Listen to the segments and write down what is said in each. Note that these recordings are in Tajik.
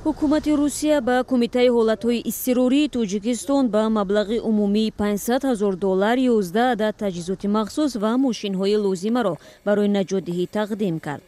Ҳукумати Русия ба Кумитаи ҳолатҳои изтирории Тоҷикистон ба маблағи умумии 500 ҳазор доллар 11 адад таҷҳизоти махсус ва мошинҳои лозимаро барои наҷотдиҳӣ тақдим кард.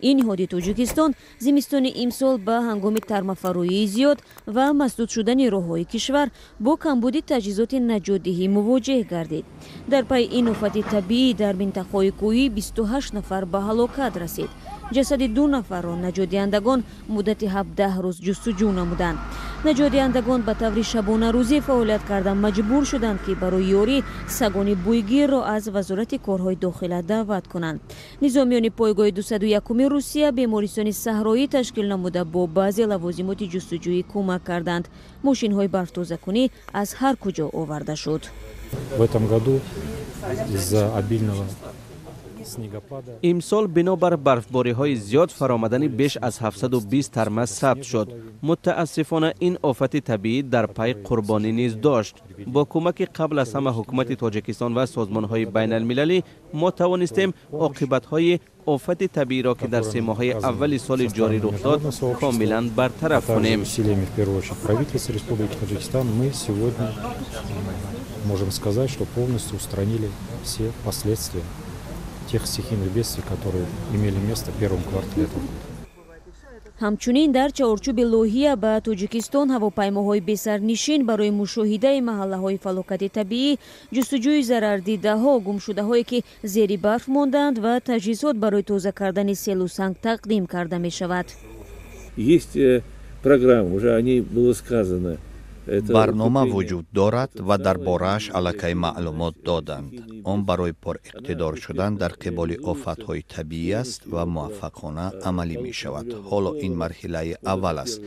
Ин ниҳоди Тоҷикистон зимистони имсол ба ҳангоми тармафароии зиёд ва масдуд шудани роҳҳои кишвар бо камбуди таҷҳизоти наҷотдиҳӣ мувоҷеҳ гардид. Дар пайи ин офати табиӣ дар минтақаҳои кӯҳӣ 28 нафар ба ҳалокат расид. Ҷасади ду нафарро наҷотдиҳандагон муддати 17 рӯз ҷустуҷӯ намуданд. Наҷотдиҳандагон ба таври шабонарӯзӣ фаъолият карда, маҷбур шуданд, ки барои ёрӣ сагони бӯйгирро аз Вазорати корҳои дохила даъват кунанд. Низомиёни пойгоҳи 201-уми Русия бемористони саҳроӣ ташкил намуда, бо баъзе лавозимоти ҷустуҷӯӣ кӯмак карданд. Мошинҳои барфтозакунӣ аз ҳар куҷо оварда шуд. В этом году из-за обильного снегопада Имсол бинобар барфбориҳои зиёд фаромадани беш аз 720 тарма сабт шуд. Мутаассифона, ин офати табиӣ дар пай қурбонӣ низ дошт. Бо кӯмаки қабл аз ҳама ҳукумати Тоҷикистон ва созмонҳои байналмилалӣ мо тавонистем оқибатҳои офати табииро, ки дар 3 моҳаи аввали соли ҷорӣ рух дод, комилан бартараф кунем. Усилиями, в первую очередь, правительства Республики Таджикистан мы сегодня можем сказать, что полностью устранили все последствия тех стихийных бедствий, которые имели место в первом квартале этого года. Ҳамчунин дар чаҳорчӯби лоиҳа ба Тоҷикистон ҳавопаймоҳои бесарнишин барои мушоҳидаи маҳаллаҳои фалокати табиӣ, ҷустуҷӯи зарардидаҳо, гумшудаҳое, ки зери барф мондаанд, ва таҷҳизот барои тоза кардани селу санг тақдим карда мешавад. Есть программа, уже о ней было сказано. Барнома вуҷуд дорад ва дар борааш аллакай маълумот доданд. Он барои пуриқтидор шудан дар қиболи офатҳои табиӣ аст ва муваффақона амалӣ мешавад. Ҳоло ин марҳилаи аввал аст.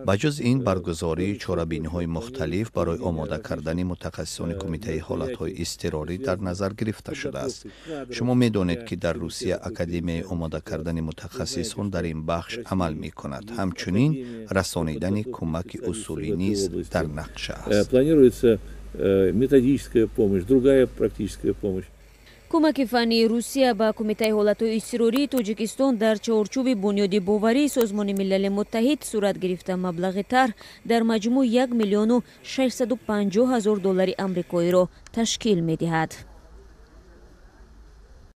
Ба ҷуз ин, баргузории чорабиниҳои мухталиф барои омода кардани мутахассисони Кумитаи ҳолатҳои изтирорӣ дар назар гирифта шудааст. Шумо медонед, ки дар Русия академияи омода кардани мутахассисон дар ин бахш амал мекунад. Ҳамчунин расонидани кӯмаки усулӣ низ дар нақша аст. Планируется методическая помощь, другая практическая помощь. Кӯмаки фаннии Русия ба Кумитаи ҳолатҳои изтирории Тоҷикистон дар чаҳорчӯби Бунёди боварии Созмони Милали Муттаҳид сурат гирифта, маблағи тарҳ дар маҷмӯъ 1 650 000 доллари амрикоиро ташкил медиҳад.